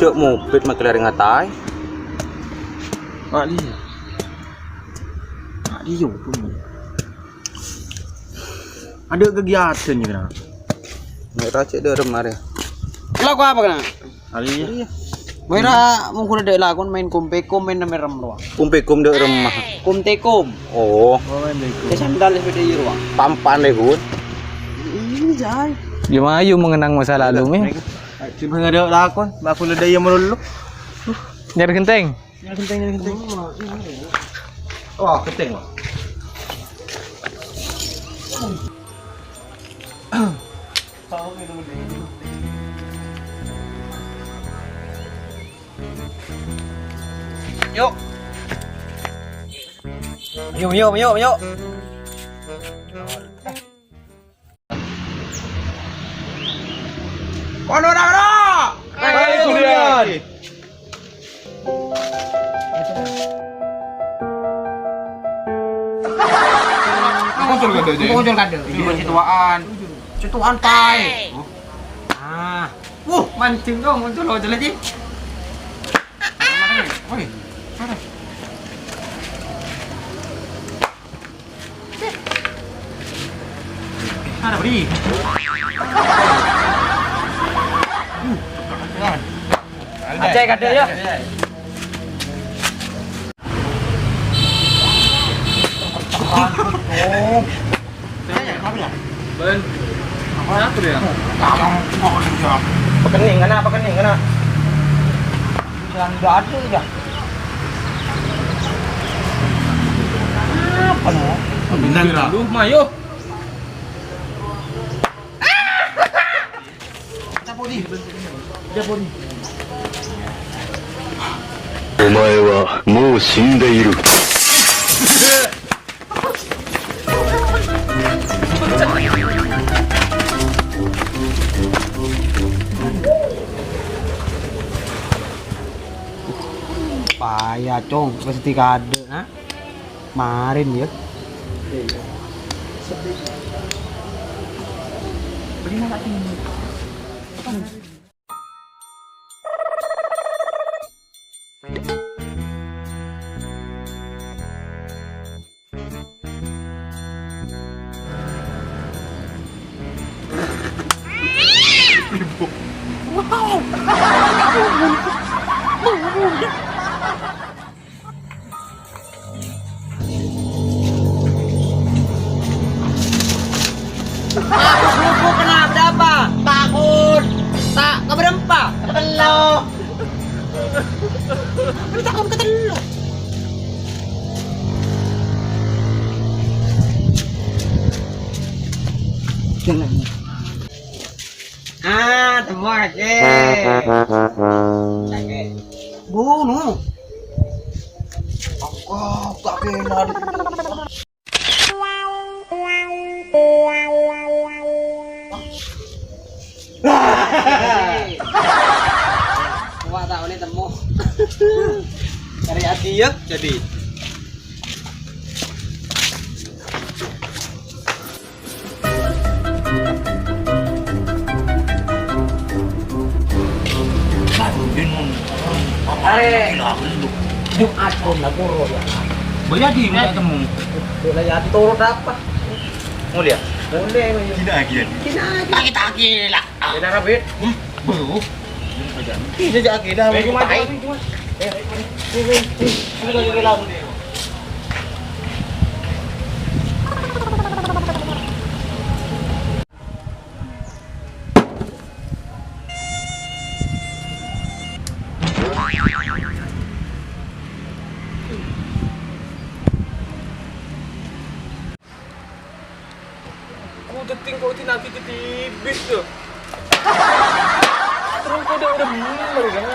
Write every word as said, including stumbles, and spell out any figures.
Cok mobit makkè lèrèng ataè. Mak Lio. Mak Lio pun. Adâ' kegiatan yâ, kèna? Mèra cè' dâ'remma rè. Lako apa kèna? Ali. Iyâ. Mèra mon ghulâ dâ' lakon maèn kom-pèkom maèn rem-rem rowa. Kom-pèkom dâ'remma. Kom-tèkom. Oh. Oh, maèn bego. È sandal sepeda iyâ rowa. Tampan deh, Hun. Iyâ, jâi. Yâ, mayu mengenang masa lalu, Mi. Cuma ngadâ' lakon, bâ' ghulâ dâ' iyâ malolo. Nyarè ghentèng. Nyarè ghentèng, nyarè ghentèng. Wah, ghentèng, wah. Yuk. Yuk, yuk, yuk, yuk. Kono, kono, kono. Ayo, Julian. Muncul kadâ', Jay. Muncul kadâ'. Cuma cèto'an. Cèto'an, Pai. Oh. Ah. Wuh, mancing dong, muncul lo, jelek, Ji. Woi, mana? Ada beri. Aceh kadâ' yâ. Ben. Apa? Apa ya? Pekening kèna, pekening kèna. Jangan dadu ya. Apa no? Bintang lu, mayo. Omae wa mou shindeiru. Paya, Cong, mesti kadâ', ha? Marèn, yâ. Aku kerupuk kena berapa? Takut. Tak keberempa. Ketello. Lu takut ketello. Jangan. Ah, temmo kakè. Kakè. Bunuh. Aku tak kenal. Wah, tak oleh temmo. Cari adi ya, jadi. Are Jumat pon la poro ya. Boyadi, mau ketemu. Boyadi turut apa? Mulia. Boleh, Mas. Tidak lagi ya. Tidak lagi. Lagi tak lagi lah. Enak, Rabit. Hmm, bu. Ini aja lagi dah. Baik, Mas. Baik. Ini lagi lagi. Ku tetting kok tinagi ke tibis tuh. Terus kok udah udah bener kan?